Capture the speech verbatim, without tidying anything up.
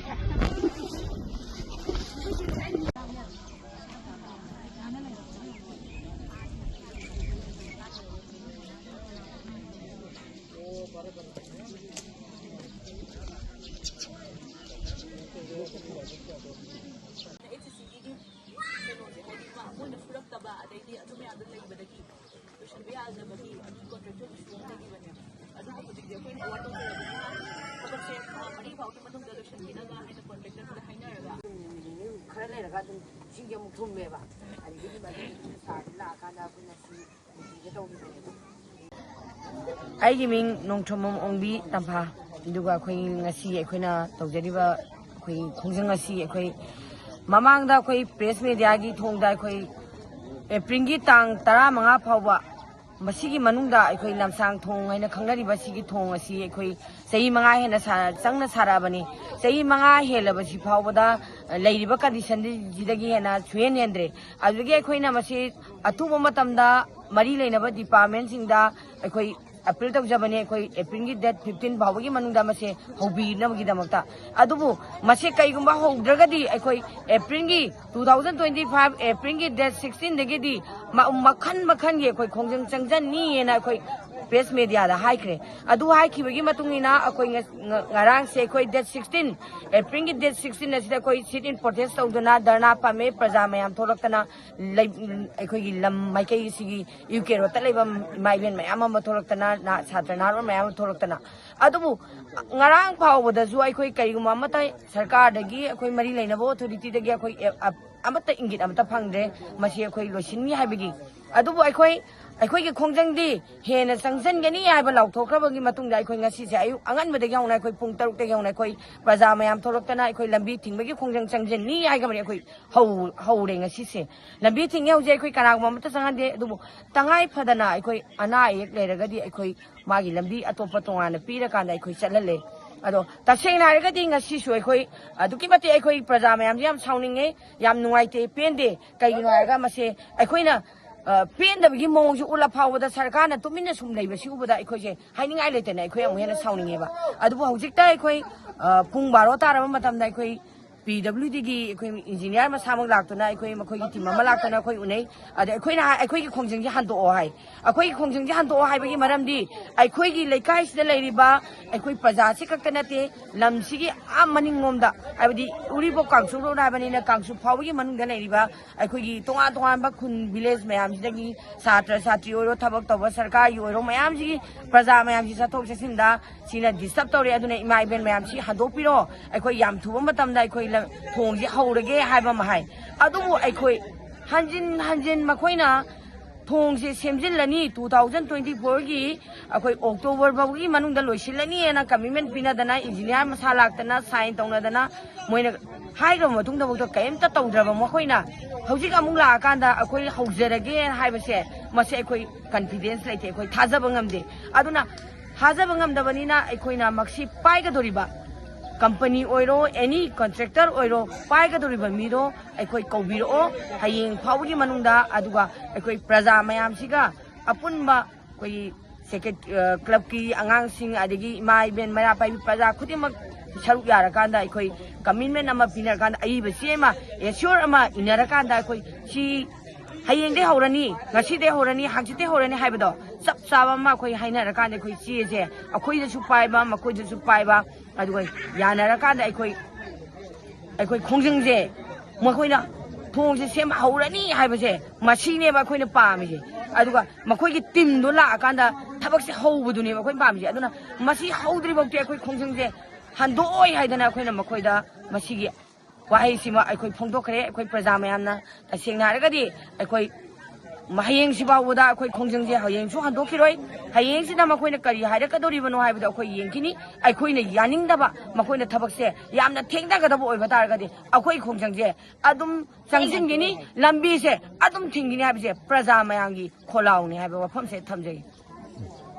ꯑꯦꯁ ꯑꯦꯁ ꯁꯤꯒꯤ ꯀꯩꯅꯣꯁꯦ, ꯍꯥꯏꯗꯤ ꯃꯥ ꯃꯣꯏꯅ ꯁꯨꯔꯛꯇꯕ, ꯑꯗꯩꯗꯤ ꯑꯗꯨ ꯃꯌꯥꯝꯗꯣ ꯂꯩꯕꯗꯒꯤ ꯂꯣꯏꯁꯤꯟꯕ ꯌꯥꯗꯕꯒꯤ ꯑꯗꯨꯒꯤ ꯀꯣꯟꯇ꯭ꯔꯦꯛꯇꯨ ꯁꯨꯔꯛꯇꯕꯅꯦꯕ꯫ ꯑꯗꯨꯕꯨ ꯍꯧꯖꯤꯛꯇꯤ ꯑꯩꯈꯣꯏꯅ ꯑꯦꯋꯥꯔꯗ ꯇꯧꯖꯔꯕꯅꯤꯅ ꯊꯕꯛꯁꯦ ꯊꯥ ꯃꯔꯤ ꯐꯥꯎꯒꯤ ꯃꯅꯨꯡꯗ ꯂꯣꯏꯁꯤꯟꯕꯤꯅꯕ ꯍꯥꯏꯅ ꯀꯣꯟꯇ꯭ꯔꯦꯛꯇꯔꯗꯨꯗ ꯍꯥꯏꯅꯔꯒ, ꯈꯔ ꯂꯩꯔꯒ ꯑꯗꯨꯝ ꯏꯁꯤꯡꯁꯦ ꯑꯃꯨꯛ ꯊꯨꯝꯃꯦꯕ꯫ ꯑꯗꯒꯤꯗꯤ ꯃꯗꯨꯒꯤ ꯁꯥꯔꯁꯤ ꯂꯥꯛꯑꯀꯥꯟꯗ ꯑꯩꯈꯣꯏꯅ ꯁꯤ ꯃꯤꯇꯤꯡꯁꯦ ꯇꯧꯈꯤꯕꯅꯦꯕ꯫ ꯑꯩꯒꯤ ꯃꯤꯡ ꯅꯣꯡꯊ꯭ꯔꯣꯝꯕꯝ ꯑꯣꯡꯕꯤ ꯇꯝꯐꯥ꯫ ꯑꯗꯨꯒ ꯑꯩꯈꯣꯏ ꯉꯁꯤ ꯑꯩꯈꯣꯏꯅ ꯇꯧꯖꯔꯤꯕ ꯑꯩꯈꯣꯏ ꯈꯣꯡꯖꯪ ꯑꯁꯤ ꯑꯩꯈꯣꯏ ꯃꯃꯥꯡꯗ ꯑꯩꯈꯣꯏ ꯄ꯭ꯔꯦꯁ ꯃꯦꯗꯤꯌꯥꯒꯤ ꯊꯣꯡꯗ ꯑꯩꯈꯣꯏ ꯑꯦꯄ꯭ꯔꯤꯜꯒꯤ ꯇꯥꯡ ꯇꯔꯥꯃꯉꯥ ꯐꯥꯎꯕ, ꯃꯁꯤꯒꯤ ꯃꯅꯨꯡꯗ ꯑꯩꯈꯣꯏ ꯂꯝꯁꯥꯡ ꯊꯣꯡ ꯍꯥꯏꯅ ꯈꯪꯅꯔꯤꯕ ꯁꯤꯒꯤ ꯊꯣꯡ ꯑꯁꯤ ꯑꯩꯈꯣꯏ ꯆꯍꯤ ꯃꯉꯥ ꯍꯦꯟꯅ ꯁꯥ-, ꯆꯪꯅ ꯁꯥꯔꯛꯑꯕꯅꯤ꯫ ꯆꯍꯤ ꯃꯉꯥ ꯍꯦꯜꯂꯕꯁꯤ ꯐꯥꯎꯕꯗ ꯂꯩꯔꯤꯕ ꯀꯟꯗꯤꯁꯟꯁꯤꯗꯒꯤ ꯍꯦꯟꯅ ꯁꯨꯍꯦꯟ ꯍꯦꯟꯗ꯭ꯔꯦ꯫ ꯑꯗꯨꯗꯒꯤ ꯑꯩꯈꯣꯏꯅ ꯃꯁꯤ ꯑꯊꯨꯕ ꯃꯇꯝꯗ ꯃꯔꯤ ꯂꯩꯅꯕ ꯗꯤꯄꯥꯔꯠꯃꯦꯟꯁꯤꯡꯗ ꯑꯩꯈꯣꯏ ꯑꯄꯤꯜ ꯇꯧꯖꯕꯅꯤ, ꯑꯩꯈꯣꯏ ꯑꯦꯄ꯭ꯔꯤꯜꯒꯤ ꯗꯦꯠ ꯐꯤꯐꯇꯤꯟ ꯐꯥꯎꯕꯒꯤ ꯃꯅꯨꯡꯗ ꯃꯁꯦ ꯍꯧꯕꯤꯅꯕꯒꯤꯗꯃꯛꯇ꯫ ꯑꯗꯨꯕꯨ ꯃꯁꯤ ꯀꯩꯒꯨꯝꯕ ꯍꯧꯗ꯭ꯔꯒꯗꯤ ꯑꯩꯈꯣꯏ ꯑꯦꯄ꯭ꯔꯤꯜꯒꯤ, ꯇꯨ ꯊꯥꯎꯖꯟ ꯇ꯭ꯋꯦꯟꯇꯤ ꯐꯥꯏꯚ ꯑꯦꯄ꯭ꯔꯤꯜꯒꯤ ꯗꯦꯠ ꯁꯤꯛꯁꯇꯤꯟꯗꯒꯤꯗꯤ ꯃ-, ꯃꯈꯟ ꯃꯈꯟꯒꯤ ꯑꯩꯈꯣꯏ ꯈꯣꯡꯖꯪ ꯆꯪꯖꯟꯅꯤꯅ ꯑꯩꯈꯣꯏ ꯄ꯭ꯔꯦꯁ ꯃꯦꯗꯤꯌꯥꯗ ꯍꯥꯏꯈ꯭ꯔꯦ꯫ ꯑꯗꯨ ꯍꯥꯏꯈꯤꯕꯒꯤ ꯃꯇꯨꯡ ꯏꯟꯅ ꯑꯩꯈꯣꯏ ꯉ-, ꯉ-, ꯉꯔꯥꯡꯁꯦ ꯑꯩꯈꯣꯏ ꯗꯦꯠ ꯁꯤꯛꯁꯇꯤꯟ, ꯑꯦꯄ꯭ꯔꯤꯜꯒꯤ ꯗꯦꯠ ꯁꯤꯛꯁꯇꯤꯟ ꯑꯁꯤꯗ ꯑꯩꯈꯣꯏ sit-in protest ꯇꯧꯗꯨꯅ ꯙꯔꯅꯥ ꯐꯝꯃꯦ꯫ ꯄ꯭ꯔꯖꯥ ꯃꯌꯥꯝ ꯊꯣꯛꯂꯛꯇꯅ ꯂꯩ-, ꯑꯩꯈꯣꯏꯒꯤ ꯂꯝ ꯃꯥꯏꯀꯩꯁꯤꯒꯤ ꯌꯨ ꯀꯦ ꯔꯣꯗꯇ ꯂꯩꯕ ꯏꯃꯥ ꯏꯕꯦꯟ ꯃꯌꯥꯝ ꯑꯃ ꯊꯣꯛꯂꯛꯇꯅ, ꯅ-, ꯁꯥꯇ꯭ꯔ ꯅꯍꯥꯔꯣꯜ ꯃꯌꯥꯝ ꯑꯃ ꯊꯣꯛꯂꯛꯇꯅ꯫ ꯑꯗꯨꯕꯨ ꯉꯔꯥꯡ ꯐꯥꯎꯕꯗꯁꯨ ꯑꯩꯈꯣꯏ ꯀꯔꯤꯒꯨꯝꯕ ꯑꯃꯠꯇ ꯁꯔꯀꯥꯔꯗꯒꯤ, ꯑꯩꯈꯣꯏ ꯃꯔꯤ ꯂꯩꯅꯕ ꯑꯣꯊꯣꯔꯤꯇꯤꯗꯒꯤ ꯑꯩꯈꯣꯏ ꯑꯦ-, ꯑ-, ꯑꯃꯠꯇ ꯏꯪꯒꯤꯠ ꯑꯃꯠꯇ ꯐꯪꯗ꯭ꯔꯦ꯫ ꯃꯁꯤ ꯑꯩꯈꯣꯏ ꯂꯣꯏꯁꯤꯟꯅꯤ ꯍꯥꯏꯕꯒꯤ꯫ ꯑꯗꯨꯕꯨ ꯑꯩꯈꯣꯏ, ꯑꯩꯈꯣꯏꯒꯤ ꯈꯣꯡꯖꯪꯗꯤ ꯍꯦꯟꯅ ꯆꯪꯁꯤꯟꯒꯅꯤ ꯍꯥꯏꯕ ꯂꯥꯎꯊꯣꯛꯈ꯭ꯔꯕꯒꯤ ꯃꯇꯨꯡꯗ ꯑꯩꯈꯣꯏ ꯉꯁꯤꯁꯦ ꯑꯌꯨꯛ ꯑꯉꯟꯕꯗꯒꯤ ꯍꯧꯅ, ꯑꯩꯈꯣꯏ ꯄꯨꯡ ꯇꯔꯨꯛꯇꯒꯤ ꯍꯧꯅ ꯑꯩꯈꯣꯏ ꯄ꯭ꯔꯖꯥ ꯃꯌꯥꯝ ꯊꯣꯛꯂꯛꯇꯅ ꯑꯩꯈꯣꯏ ꯂꯝꯕꯤ ꯊꯤꯡꯕꯒꯤ ꯈꯣꯡꯖꯪ ꯆꯪꯁꯤꯟꯅꯤ ꯍꯥꯏꯈ꯭ꯔꯕꯅꯤ꯫ ꯑꯩꯈꯣꯏ ꯍꯧ-, ꯍꯧꯔꯦ ꯉꯁꯤꯁꯦ꯫ ꯂꯝꯕꯤ ꯊꯤꯡꯉꯦ ꯍꯧꯖꯤꯛ ꯑꯩꯈꯣꯏ ꯀꯅꯥꯒꯨꯝꯕ ꯑꯃꯠꯇ ꯆꯪꯍꯟꯗꯦ꯫ ꯑꯗꯨꯕꯨ ꯇꯉꯥꯏ ꯐꯗꯅ ꯑꯩꯈꯣꯏ ꯑꯅꯥ ꯑꯌꯦꯛ ꯂꯩꯔꯒꯗꯤ ꯑꯩꯈꯣꯏ ꯃꯥꯒꯤ ꯂꯝꯕꯤ ꯑꯇꯣꯞꯄ ꯇꯣꯉꯥꯟꯅ ꯄꯤꯔꯀꯥꯟꯗ ꯑꯩꯈꯣꯏ ꯆꯠꯍꯜꯂꯦ꯫ ꯑꯗꯣ ꯇꯁꯦꯡꯅ ꯍꯥꯏꯔꯒꯗꯤ ꯉꯁꯤꯁꯨ ꯑꯩꯈꯣꯏ ꯑꯗꯨꯛꯀꯤ ꯃꯇꯤꯛ ꯑꯩꯈꯣꯏ ꯄ꯭ꯔꯖꯥ ꯃꯌꯥꯝꯁꯦ ꯌꯥꯝ ꯁꯥꯎꯅꯤꯡꯉꯦ, ꯌꯥꯝ ꯅꯨꯡꯉꯥꯏꯇꯦ, ꯄꯦꯟꯗꯦ꯫ ꯀꯩꯒꯤꯅꯣ ꯍꯥꯏꯔꯒ ꯃꯁꯦ ꯑꯩꯈꯣꯏꯅ ꯄꯦꯟꯗꯕꯒꯤ ꯃꯑꯣꯡꯁꯦ ꯎꯠꯂ ꯐꯥꯎꯕꯗ ꯁꯔꯀꯥꯔꯅ ꯇꯨꯃꯤꯟꯅ ꯁꯨꯝ ꯂꯩꯕꯁꯤ ꯎꯕꯗ ꯑꯩꯈꯣꯏꯁꯦ ꯍꯥꯏꯅꯤꯡꯉꯥꯏ ꯂꯩꯇꯅ ꯑꯩꯈꯣꯏ ꯑꯃꯨꯛ ꯍꯦꯟꯅ ꯁꯥꯎꯅꯤꯡꯉꯦꯕ꯫ ꯑꯗꯨꯕꯨ ꯍꯧꯖꯤꯛꯇ ꯑꯩꯈꯣꯏ ꯄꯨꯡ ꯕꯥꯔꯣ ꯇꯥꯔꯕ ꯃꯇꯝꯗ ꯑꯩꯈꯣꯏ ꯄꯤ ꯗꯕ꯭ꯂꯤꯎ ꯗꯤꯒꯤ ꯑꯩꯈꯣꯏ ꯏꯟꯖꯤꯅꯤꯌꯥꯔ ꯃꯁꯥꯃꯛ ꯂꯥꯛꯇꯨꯅ ꯑꯩꯈꯣꯏ ꯃꯈꯣꯏꯒꯤ ꯇꯤꯝ ꯑꯃ ꯂꯥꯛꯇꯅ ꯑꯩꯈꯣꯏ ꯎꯅꯩ꯫ ꯑꯗ ꯑꯩꯈꯣꯏꯅ ꯍꯥꯏ, ꯑꯩꯈꯣꯏꯒꯤ ꯈꯣꯡꯖꯪꯁꯦ ꯍꯟꯗꯣꯛꯑꯣ ꯍꯥꯏ꯫ ꯑꯩꯈꯣꯏꯒꯤ ꯈꯣꯡꯖꯪꯁꯦ ꯍꯟꯗꯣꯛꯑꯣ ꯍꯥꯏꯕꯒꯤ ꯃꯔꯝꯗꯤ ꯑꯩꯈꯣꯏꯒꯤ ꯂꯩꯀꯥꯏꯁꯤꯗ ꯂꯩꯔꯤꯕ ꯑꯩꯈꯣꯏ ꯄ꯭ꯔꯖꯥꯁꯤ ꯈꯛꯇ ꯅꯠꯇꯦ, ꯂꯝꯁꯤꯒꯤ ꯑꯥ ꯃꯅꯤꯡꯂꯣꯝꯗ, ꯍꯥꯏꯕꯗꯤ ꯎꯔꯤꯄꯣꯛ ꯀꯥꯡꯁꯨ ꯔꯣꯗ ꯍꯥꯏꯕꯅꯤꯅ ꯀꯥꯡꯁꯨ ꯐꯥꯎꯕꯒꯤ ꯃꯅꯨꯡꯗ ꯂꯩꯔꯤꯕ ꯑꯩꯈꯣꯏꯒꯤ ꯇꯣꯉꯥꯟ ꯇꯣꯉꯥꯟꯕ ꯈꯨꯟ ꯚꯤꯂꯦꯖ ꯃꯌꯥꯝꯁꯤꯗꯒꯤ ꯁꯥꯇ꯭ꯔ ꯁꯥꯇ꯭ꯔꯤ ꯑꯣꯏꯔꯣ, ꯊꯕꯛ ꯇꯧꯕ ꯁꯔꯀꯥꯔꯒꯤ ꯑꯣꯏꯔꯣ, ꯃꯌꯥꯝꯁꯤꯒꯤ ꯄ꯭ꯔꯖꯥ ꯃꯌꯥꯝꯁꯤ ꯆꯠꯊꯣꯛ ꯆꯠꯁꯤꯟꯗ ꯁꯤꯅ ꯗꯤꯁꯇꯔꯕ ꯇꯧꯔꯦ꯫ ꯑꯗꯨꯅ ꯏꯃꯥ ꯏꯕꯦꯟ ꯃꯌꯥꯝꯁꯤ ꯍꯟꯗꯣꯛꯄꯤꯔꯣ꯫ ꯑꯩꯈꯣꯏ ꯌꯥꯝ ꯊꯨꯕ ꯃꯇꯝꯗ ꯑꯩꯈꯣꯏ ꯊꯣꯡꯁꯤ ꯍꯧꯔꯒꯦ ꯍꯥꯏꯕ ꯑꯃ ꯍꯥꯏ꯫ ꯑꯗꯨꯕꯨ ꯑꯩꯈꯣꯏ ꯍꯟꯖꯤꯟ ꯍꯟꯖꯤꯟ ꯃꯈꯣꯏꯅ ꯊꯣꯡꯁꯦ ꯁꯦꯝꯖꯤꯜꯂꯅꯤ, ꯇꯨ ꯊꯥꯎꯖꯟ ꯇ꯭ꯋꯦꯟꯇꯤ ꯐꯣꯔꯒꯤ ꯑꯩꯈꯣꯏ ꯑꯣꯛꯇꯣꯕꯔ ꯐꯥꯎꯒꯤ ꯃꯅꯨꯡꯗ ꯂꯣꯏꯁꯤꯜꯂꯅꯤꯅ ꯀꯃꯤꯠꯃꯦꯟ ꯄꯤꯅꯗꯅ, ꯏꯟꯖꯤꯅꯤꯌꯥꯔ ꯃꯁꯥ ꯂꯥꯛꯇꯅ ꯁꯥꯏꯟ ꯇꯧꯅꯗꯅ, ꯃꯣꯏꯅ ꯍꯥꯏꯈ꯭ꯔꯕ ꯃꯇꯨꯡꯗꯐꯥꯎꯗ ꯀꯔꯤꯝꯇ ꯇꯧꯗ꯭ꯔꯕ ꯃꯈꯣꯏꯅ ꯍꯧꯖꯤꯛ ꯑꯃꯨꯛ ꯂꯥꯛꯑꯀꯥꯟꯗ ꯑꯩꯈꯣꯏ ꯍꯧꯖꯔꯒꯦ ꯍꯥꯏꯕꯁꯦ, ꯃꯁꯤ ꯑꯩꯈꯣꯏ ꯀꯟꯐꯤꯗꯦꯟꯁ ꯂꯩꯇꯦ, ꯑꯩꯈꯣꯏ ꯊꯥꯖꯕ ꯉꯝꯗꯦ꯫ ꯑꯗꯨꯅ ꯊꯥꯖꯕ ꯉꯝꯗꯕꯅꯤꯅ ꯑꯩꯈꯣꯏꯅ ꯃꯁꯤ ꯄꯥꯏꯒꯗꯧꯔꯤꯕ ꯀꯝꯄꯅꯤ ꯑꯣꯏꯔꯣ, ꯑꯦꯅꯤ ꯀꯟꯇ꯭ꯔꯦꯛꯇꯔ ꯑꯣꯏꯔꯣ, ꯄꯥꯏꯒꯗꯧꯔꯤꯕ ꯃꯤꯗꯣ ꯑꯩꯈꯣꯏ ꯀꯧꯕꯤꯔꯛꯑꯣ ꯍꯌꯦꯡ ꯐꯥꯎꯕꯒꯤ ꯃꯅꯨꯡꯗ꯫ ꯑꯗꯨꯒ ꯑꯩꯈꯣꯏ ꯄ꯭ꯔꯖꯥ ꯃꯌꯥꯝꯁꯤꯒ ꯑꯄꯨꯟꯕ ꯑꯩꯈꯣꯏꯒꯤ ꯁꯦꯀ꯭ꯔꯦ-, ꯑ, ꯀ꯭ꯂꯕꯀꯤ ꯑꯉꯥꯡꯁꯤꯡ, ꯑꯗꯒꯤ ꯏꯃꯥ ꯏꯕꯦꯟ ꯃꯩꯔꯥ ꯄꯥꯏꯕꯤ ꯄ꯭ꯔꯖꯥ ꯈꯨꯗꯤꯡꯃꯛ ꯁꯔꯨꯛ ꯌꯥꯔꯀꯥꯟꯗ, ꯑꯩꯈꯣꯏ ꯀꯃꯤꯠꯃꯦꯟ ꯑꯃ ꯄꯤꯅꯔꯀꯥꯟꯗ, ꯑꯏꯕ ꯆꯦ ꯑꯃ, ꯑꯦꯁꯤꯌꯣꯔ ꯑꯃ ꯏꯅꯔꯀꯥꯟꯗ, ꯑꯩꯈꯣꯏ ꯁꯤ ꯍꯌꯦꯡꯗꯩ ꯍꯧꯔꯅꯤ, ꯉꯁꯤꯗꯩ ꯍꯧꯔꯅꯤ, ꯍꯥꯡꯆꯤꯠꯇꯩ ꯍꯧꯔꯅꯤ ꯍꯥꯏꯕꯗꯣ ꯆꯞ ꯆꯥꯕ ꯑꯃ ꯑꯩꯈꯣꯏ ꯍꯥꯏꯅꯔꯀꯥꯟꯗ, ꯑꯩꯈꯣꯏ ꯆꯦꯁꯦ ꯑꯩꯈꯣꯏꯗꯁꯨ ꯄꯥꯏꯕ, ꯃꯈꯣꯏꯗꯁꯨ ꯄꯥꯏꯕ, ꯑꯗꯨꯒ ꯌꯥꯅꯔꯀꯥꯟꯗ ꯑꯩꯈꯣꯏ, ꯑꯩꯈꯣꯏ ꯈꯣꯡꯖꯪꯁꯦ, ꯃꯈꯣꯏꯅ ꯊꯣꯡꯁꯦ ꯁꯦꯝ ꯍꯧꯔꯅꯤ ꯍꯥꯏꯕꯁꯦ, ꯃꯁꯤꯅꯦꯕ ꯑꯩꯈꯣꯏꯅ ꯄꯥꯝꯃꯤꯁꯦ꯫ ꯑꯗꯨꯒ ꯃꯈꯣꯏꯒꯤ ꯇꯤꯝꯗꯣ ꯂꯥꯛꯑꯀꯥꯟꯗ ꯊꯕꯛꯁꯦ ꯍꯧꯕꯗꯨꯅꯦꯕ ꯑꯩꯈꯣꯏꯅ ꯄꯥꯝꯃꯤꯁꯦ꯫ ꯑꯗꯨꯅ ꯃꯁꯤ ꯍꯧꯗ꯭ꯔꯤꯐꯥꯎꯗꯤ ꯑꯩꯈꯣꯏ ꯈꯣꯡꯖꯪꯁꯦ ꯍꯟꯗꯣꯛꯑꯣꯏ ꯍꯥꯏꯗꯅ ꯑꯩꯈꯣꯏꯅ ꯃꯈꯣꯏꯗ ꯃꯁꯤꯒꯤ ꯋꯥꯍꯩꯁꯤꯃ ꯑꯩꯈꯣꯏ ꯐꯣꯡꯗꯣꯛꯈ꯭ꯔꯦ꯫ ꯑꯩꯈꯣꯏ ꯄ꯭ꯔꯖꯥ ꯃꯌꯥꯝꯅ, ꯇꯁꯦꯡꯅ ꯍꯥꯏꯔꯒꯗꯤ, ꯑꯩꯈꯣꯏ ꯍꯌꯦꯡꯁꯤ ꯐꯥꯎꯕꯗ ꯑꯩꯈꯣꯏ ꯈꯣꯡꯖꯪꯁꯦ ꯍꯌꯦꯡꯁꯨ ꯍꯟꯗꯣꯛꯈꯤꯔꯣꯏ꯫ ꯍꯌꯦꯡꯁꯤꯗ ꯃꯈꯣꯏꯅ ꯀꯔꯤ ꯍꯥꯏꯔꯛꯀꯗꯧꯔꯤꯕꯅꯣ ꯍꯥꯏꯕꯗꯣ ꯑꯩꯈꯣꯏ ꯌꯦꯡꯈꯤꯅꯤ꯫ ꯑꯩꯈꯣꯏꯅ ꯌꯥꯅꯤꯡꯗꯕ, ꯃꯈꯣꯏꯅ ꯊꯕꯛꯁꯦ ꯌꯥꯝꯅ ꯊꯦꯡꯊꯒꯗꯕ ꯑꯣꯏꯕ ꯇꯥꯔꯒꯗꯤ, ꯑꯩꯈꯣꯏ ꯈꯣꯡꯖꯪꯁꯦ ꯑꯗꯨꯝ ꯆꯪꯁꯤꯟꯈꯤꯅꯤ, ꯂꯝꯕꯤꯁꯦ ꯑꯗꯨꯝ ꯊꯤꯡꯈꯤꯅꯤ ꯍꯥꯏꯕꯁꯦ ꯄ꯭ꯔꯖꯥ ꯃꯌꯥꯝꯒꯤ ꯈꯣꯜꯂꯥꯎꯅꯤ ꯍꯥꯏꯕ ꯋꯥꯐꯝꯁꯦ ꯊꯝꯖꯒꯦ꯫